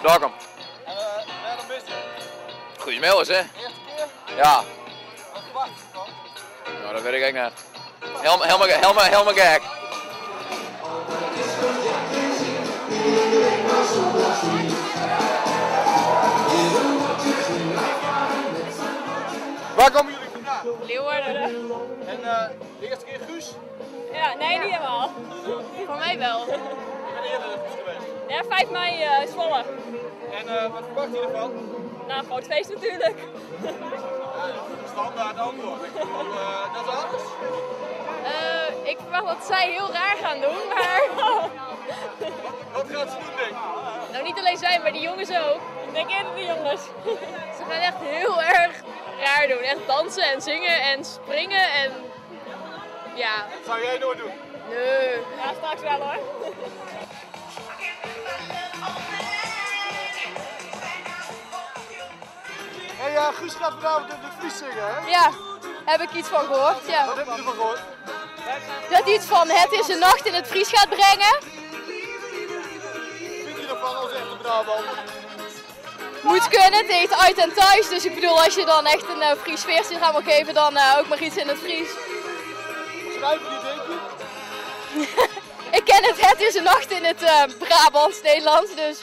Dokkum. En wêrom bist hjir? Guus Meeuwis, hè? Earste kear? Ja. Wat ferwachtest derfan? No, dat wit ik ek net. Helemaal, helemaal, helemaal gek. Waar komen jullie vandaan? Leeuwarden. En de eerste keer Guus? Ja, nee, niet helemaal. Voor mij wel. Ik ben eerder naar Guus geweest. Ja, 5 mei Zwolle. En wat verwacht je ervan? Nou, een groot feest natuurlijk. Standaard antwoord. Ik bedoel, dat is alles? Ik verwacht dat zij heel raar gaan doen, maar... Wat gaat ze doen, denk je? Nou, niet alleen zij, maar die jongens ook. Ik denk eerder de jongens. Ze gaan echt heel erg raar doen. Echt dansen en zingen en springen en... Ja. Dat zou jij nooit doen? Nee. Ja, straks wel hoor. Hey, Guus gaat vanavond in de Fries zingen, hè? Ja, heb ik iets van gehoord, ja. Wat heb je ervan gehoord? Dat iets van het is een nacht in het Fries gaat brengen. Vind je ervan als echte Brabander? Moet kunnen, het heet uit en thuis. Dus ik bedoel, als je dan echt een Fries sfeertje gaat wil geven, dan ook maar iets in het Fries. Schrijf je, denk je? Ik ken het het is een nacht in het Brabants, Nederlands. Dus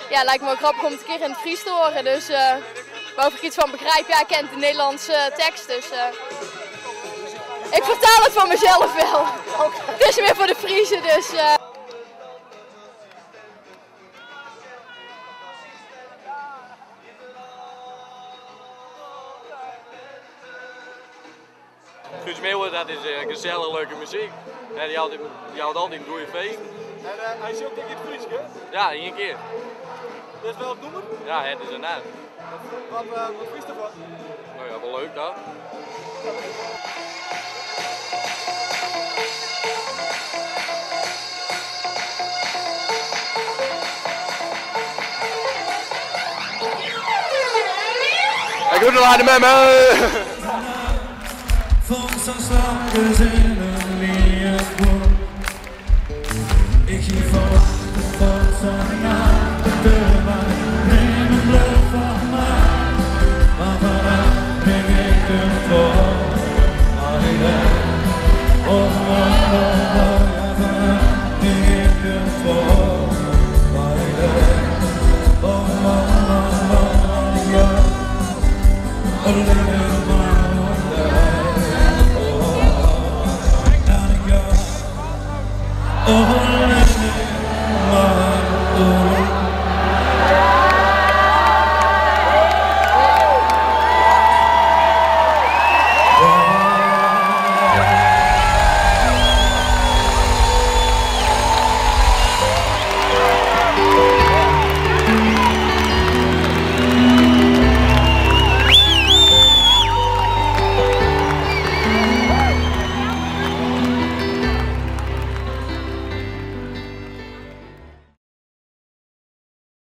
ja, lijkt me wel grappig om het een keer in het Fries te horen. Dus waarover ik iets van begrijp, ja, ik ken de Nederlandse tekst. Dus ik vertaal het voor mezelf wel. Het is meer voor de Friese, dus... Guus Meeuwis, dat is gezellig leuke muziek. En die houdt altijd een goede feest. En hij zingt ook in het Fries, hè? Ja, 1 keer. Dat is wel het nummer? Ja, het is een naam. Wat vies ervan? Nou ja, wel leuk dat. Ik doe nog aan de memme. Van zo'n slakkers in